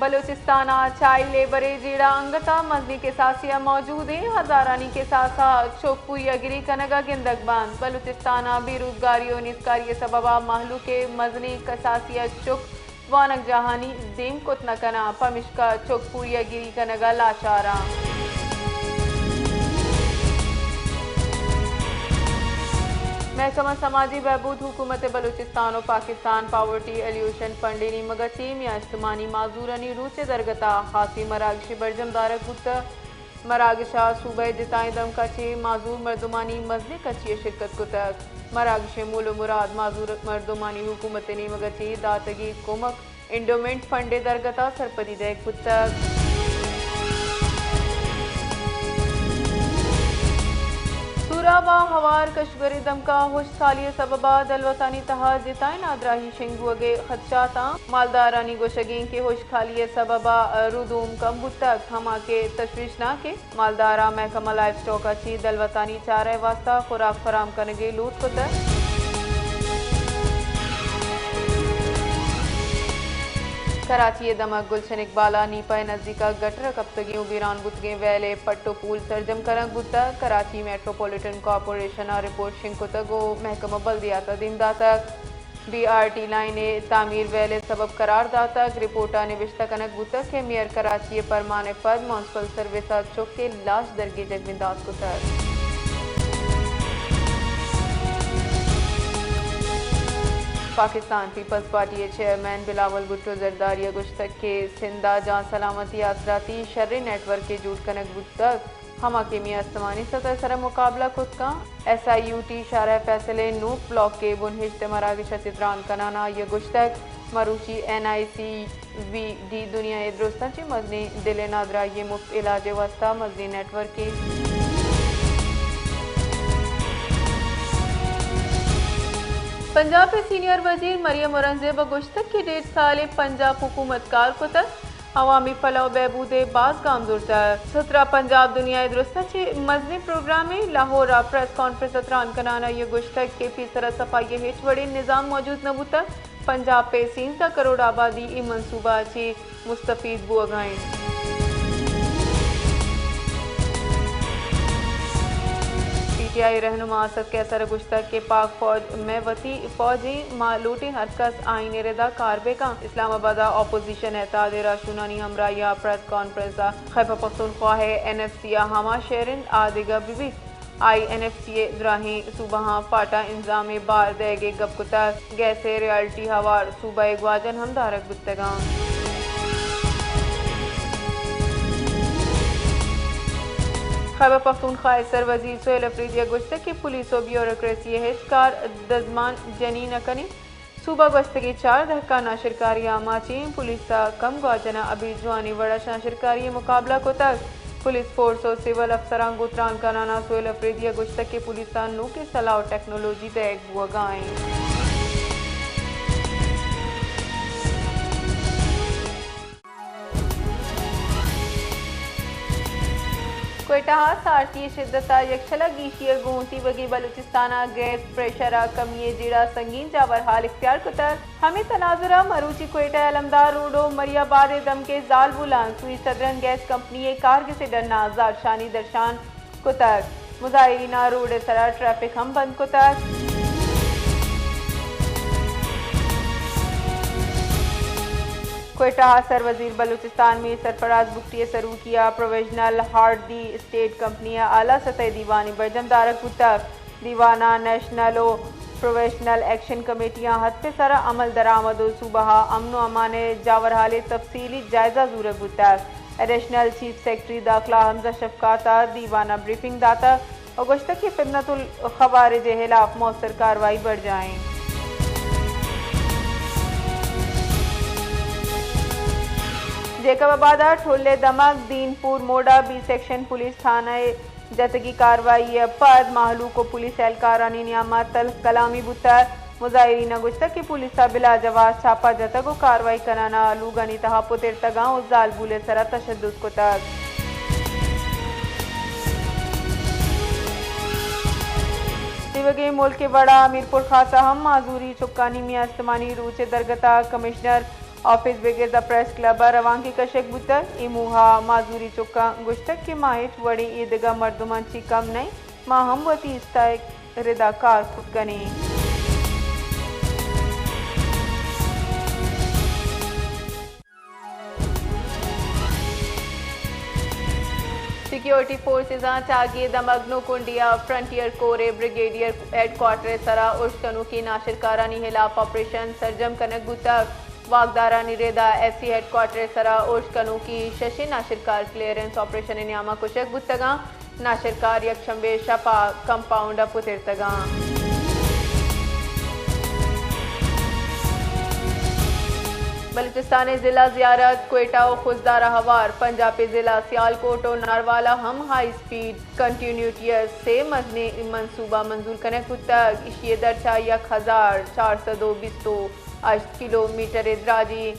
بلوچستان ء child labour ء جیڑہ انگت ء مزنیں کساسے ء موجود انت، ہزارانی کساس ء چک پوریا گری کنگ ء گندگ بنت۔ بلوچستان ء بے روزگاری و نیزکاری ء سبب ء مہلوک ء مزنیں کساسے ء چک وانگجاہانی دیم کت نہ کناں، پمشکا چک پوریا گری کنگ ء لاچاراں۔ محکمہ سماجی بہبود حکومت بلوچستان و پاکستان پاورٹی ایلیویشن فنڈ ء نیمگ ء چہ میان استمانی معذورانی روچ ء درگت ء خاصیں مراگشے برجم دارگ بوتگ۔ مراگش ء صوبہ ء جتائیں دمک ء چہ معذور مردمانی مزنیں کچی ء شرکت کتگ۔ مراگش ء مول و مراد معذور مردمانی حکومت ء نیمگ ء چہ داتگیں کمک انڈومنٹ فنڈ ء درگت ء سرپدی دئیگ بوتگ۔ سوراب ء ہوار کشور ء دمک ء ہشک ہالی ء سبب ء دلوتانی تہا جتائیں نادراہی شنگ بوگ ء خدشاتاں۔ مالدارانی گوشگ انت کہ ہشک ہالی ء سبب ء ردوم کم بوتگ، ہما کہ تشویشناک انت۔ مالداراں محکمہ لائیو سٹاک ء چہ دلوتانی چارہ ء واستہ خوراک فراہم کنگ ء لوٹ کتگ۔ کراچی ء دمگ گلشن اقبال ء نیپا ء نزیک ء گٹر ء کپتگیں و بیران بوتگیں ویل ء پٹ و پول سرجم کنگ بوتگ۔ کراچی میٹروپولیٹن کارپوریشن ء رپورٹ شنگ کتگ و محکمہ بلدیات ء دیم داتگ۔ بی آر ٹی لائن ء تعمیر ویل ء سبب قرار داتگ۔ رپورٹ ء نبشتہ کنگ بوتگ کہ میئر کراچی ء پرمان ء پد میونسپل سروس ء چک ء لاش درگیجگ بندات کتگ۔ پاکستان پیپلز پارٹی ء چیئرمین بلاول بھٹو زرداری ء گوشتگ کہ سندھ ء جان سلامتی آسراتی شریں نیٹ ورکے جوڑ کنگ بوتگ۔ ہما کہ میان استمانی سطح ء سرا مقابلہ کت کنت۔ ایس آئی یو ٹی شارع فیصل ء نوک بلاک ء بنہشت ء مراگش ء چہ تران کنان ء آئی ء گوشتگ، مروچی این آئی سی وی ڈی دنیا ء درستاں چہ مزنیں دل ء نادراہی ء مفت علاج ء واستہ مزنیں نیٹ ورکے۔ پنجاب ء سینئر وزیر مریم اورنگزیب ء گوشتگ کہ ڈیڑھ سال ء پنجاب حکومت کار کتگ، عوامی فلاح و بہبود ء باز گام زرتگ۔ سترہ پنجاب دنیا ء درستاں چہ مزنیں پروگرامے۔ لاہور ء پریس کانفرنس ء تران کنان ء آئی ء گوشتگ کہ پیسر ء صفائی ء ہچ وڑیں نظام موجود نہ بوتگ۔ پنجاب ء سیزدہ کروڑ آبادی اے منصوبہ ء چہ مستفید بوگ ء انت۔ پی ٹی آئی رہنما اسد قیصر ء گوشتگ کہ پاک فوج مئے وتی فوج ایں، ما لوٹیں ہرکس آئین ء ردا کار بہ کن۔ اسلام آباد ء اپوزیشن ء اتحاد ء راہشونانی ہمراہی ء پریس کانفرنس ء خیبر پختونخوا ء این ایف سی ء ہما شہر انت آ دگہ بہ بیت۔ آئی این ایف سی ء دراہیں صوبہاں پاٹا انظام ء بار دئیگ ء گپ کتگ۔ گیس ء رائلٹی ہوار صوبہ ء گواجن ہم دارگ بوتگ انت۔ خیبر پختونخوا ء سر وزیر سہیل اپریدی ء گوشتگ کہ پولیس و بیوروکریسی ء ہچ کار دزمان جنی نہ کنیت۔ صوبہ گوستگیں چار دہکاں ناشرکاری ء آماچ انت۔ پولیس ء کم گواجن ء ابید جوانیں وڑ ء شانشرکاری ء مقابلہ کتگ۔ پولیس فورس و سول افسراں گوں تران کنان ء سہیل اپریدی ء گوشتگ کہ پولیس ء نوکیں سلاہ و ٹیکنالوجی دئیگ بوگ ء انت۔ کوئٹہ ء سارتی ء شدت ء یکشل ء گیشی ء گوں تیوگیں بلوچستان ء گیس پریشر ء کمی ء جیڑہ سنگین جاور حال اختیار کتگ۔ ہمے تناظر ء مروچی کوئٹہ ء علمدار روڈ و مری آباد ء دمگ ء زالبولاں سوئی سدرن گیس کمپنی ء کارگس ء ڈن ء زہرشانی درشان کتگ۔ مظاہریناں روڈ ء سرا ٹریفک ہم بند کتگ۔ کوئٹہ ء سر وزیر بلوچستان میر سرفراز بگٹی ء سروکی ء provisional hard the state company ء اعلی سطح ء دیوانے برجم دارگ بوتگ۔ دیوان ء نیشنل و پروویژنل ایکشن کمیٹیاں ہد پیسر ء عمل درآمد و صوبہ ء امن و امان ء جاورحال ء تفصیلی جائزہ زورگ بوتگ۔ ایڈیشنل چیف سیکرٹری داخلہ حمزہ شفقات ء دیوان ء بریفنگ داتگ و گوشتگ کہ فتنۃ الخوارج ء ہلاف موثر کاروائی برجاہ انت۔ جیکب آباد ء ٹھل ء دمگ دین پور موڈ ء بی سیکشن پولیس تھانہ ء جتگی کاروائی ء پد مہلوک و پولیس اہلکارانی نیام ء تلخ کلامی بوتگ۔ مظاہریناں گوشتگ کہ پولیس ء بلاجواز چھاپہ جتگ و کاروائی کنان ء لوگانی تہا پترتگاں و زالبول ء سرا تشدد کتگ۔ تیوگیں ملک ء وڑا میرپور خاص ء ہم معذوری چکانی میان استمانی روچ ء درگت ء کمشنر آفس بگر داں پریس کلب ءَ روانگے کشگ بوتگ۔ اے موہ ءَ معذوری چکاں گوشتگ کہ ما ہچ وڑیں ایدگہ مردماں چی کم نئیں، ما ہم وتی استائگ ردا کار کت کنیں۔ سیکیورٹی فورسزاں چاگی ءِ دمگ نوکنڈی ءَ فرنٹیئر کور ءِ بریگیڈیئر ہیڈ کوارٹر ءِ سرا ارش کنوکیں ناشرکارانی ہلاپ آپریشن سرجم کنگ بوتگ۔ واکدارانی ردا ایف سی ہیڈ کوارٹر ءِ سرا ارش کنوکیں ششیں ناشرکار کلیئرنس آپریشن ءِ نیاما کشگ بوتگاں۔ ناشرکار یک شنبے شپ ءَ کمپاؤنڈ ءَ پترتگاں۔ بلوچستان ءِ ضلع زیارت، کوئٹہ و خضدار ءَ ہوار، پنجاب ءِ ضلع سیالکوٹ و ناروالا ہم ہائی اسپیڈ کنٹینیوٹی ءِ سے مزنیں منصوبہ منظور کنگ بوتگ۔ ایشی ءِ درچ ءَ یک ہزار چار سد و بیست و ہشت کلومیٹر ءِ دراجیں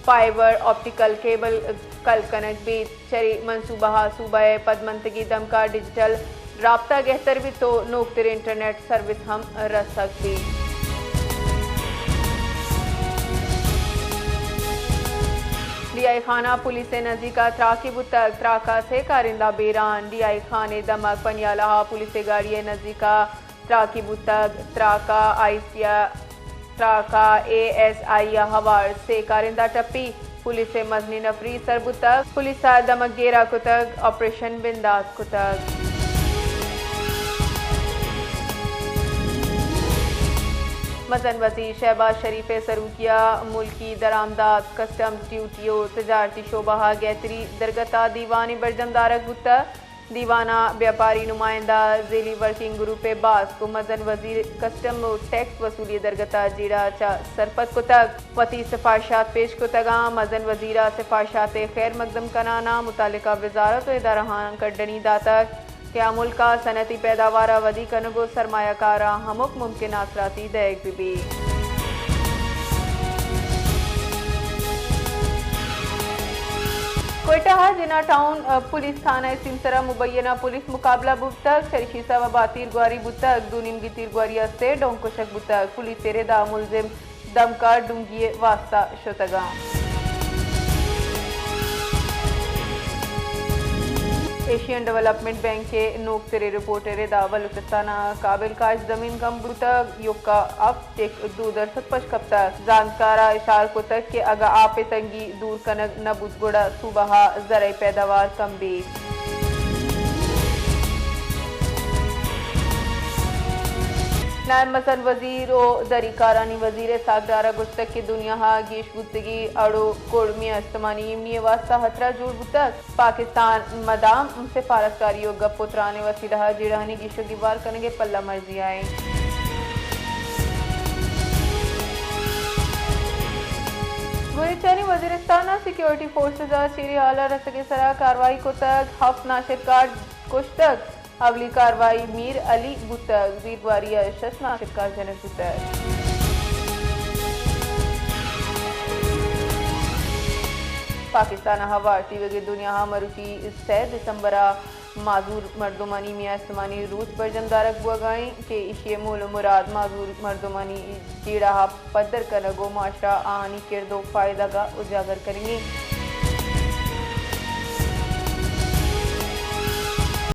فائبر آپٹیکل کیبل کل کنگ بیت۔ چرے منصوبہ ءَ صوبہ ءِ پدمنتگیں دمک ءَ ڈیجیٹل رابطہ گہتر بیت و نوکتریں انٹرنیٹ سروس ہم رسگ بیت۔ ڈی آئی خان ءَ پولیس ءِ نزیک ءَ تراکے بوتگ، تراک ءَ سے کارندہ بیران۔ ڈی آئی خان ءِ دمگ پنیالہ ءَ پولیس ءِ گاڑی ءِ نزیک ءَ تراکے بوتگ۔ تراک ءَ آئی سی ءَ، تراک ءَ اے ایس آئی ءَ ہوار سے کارندہ ٹپی۔ پولیس ءِ مزنیں نفری سر بوتگ۔ پولیس ءَ دمگگیر ءَ کتگ، آپریشن بندات کتگ۔ مزن وزیر شہباز شریف ءِ سروکی ءَ ملکی درآمدات، کسٹمز ڈیوٹی و تجارتی شعبہ ءَ گہتری درگت ءَ دیوانے برجم دارگ بوتگ۔ دیوان ءَ بیاپاری نمائندہ، ذیلی ورکنگ گروپ ءِ باسک و مزن وزیر کسٹم و ٹیکس وصولی ءِ درگت ءَ جیڑہ ءَ چہ سرپد کتگ۔ وتی سفارشات پیش کتگ اَنت۔ مزن وزیر ءَ سفارشات ءِ خیر مقدم کنان ءَ متعلقہ وزارت و ادارہاں کڈنی داتگ کہ آ ملک ءَ صنعتی پیداوار ءِ ودی کنگ و سرمایہ کاراں ہمک ممکن آسراتی دئیگ بہ بیت۔ کوئٹہ ءِ جناح ٹاؤن پولیس تھانہ ءِ سیمسر ءَ مبینہ پولیس مقابلہ بوتگ، چریشی سبب ءَ تیرگواری بوتگ، دو نیمگی تیرگواری ءَ سے ڈونگ کشگ بوتگ، پولیس ءِ رد ءَ ملزم دمکار ڈونگی ءِ واستہ شتگ اَنت۔ ایشین ڈویلپمنٹ بینک ءِ نوکتریں رپورٹ ءِ رد ءَ بلوچستان ءَ قابل کاشت زمین کم بوتگ، ایوک ءَ ہفت ٹک دو درسد پش کپتگ۔ زانتکار ءَ اشار کتگ کہ اگاں آپ ءِ تنگی دور کنگ نہ بوت گڑا صوبہ ءَ زرعی پیداوار کم بیت۔ نائب مزن وزیر و دری کارانی وزیر اسحاق ڈار ءَ گوشتگ کہ دنیا ءَ گیش بوتگی اڑ و کڑ میاں استمانی ایمنی ءِ واستہ ہترہ جوڑ بوتگ۔ پاکستان مدام سفارتکاری و گپ و تران ءِ وسیلہ ءَ جیڑہانی گیش و گیوار کنگ ءِ پلہ مرزی ءَ اِنت۔ گوریچانی وزیرستان ءَ سیکیورٹی فورسز ءَ چیریں ہال ءَ رسگ ءِ سرا کاروائی کتگ، ہفت ناشرکار کشتگ۔ اولی کاروائی میر علی بوتگ، بیرگواری ءَ شش ناشرکار جنگ بوتگ۔ پاکستان ءَ ہوار تیوگیں دنیا ءَ مروچی سئے دسمبر ءَ معذور مردمانی میاں استمانی روچ برجم دارگ بوگ ءَ اِنت کہ ایشی ءِ مول ءُ مراد معذور مردمانی جیڑہ ءَ پدر کنگ ءُ معاشرہ ءَ آہانی کرد ءُ فائدگ ءَ اجاگر کنگ اِنت۔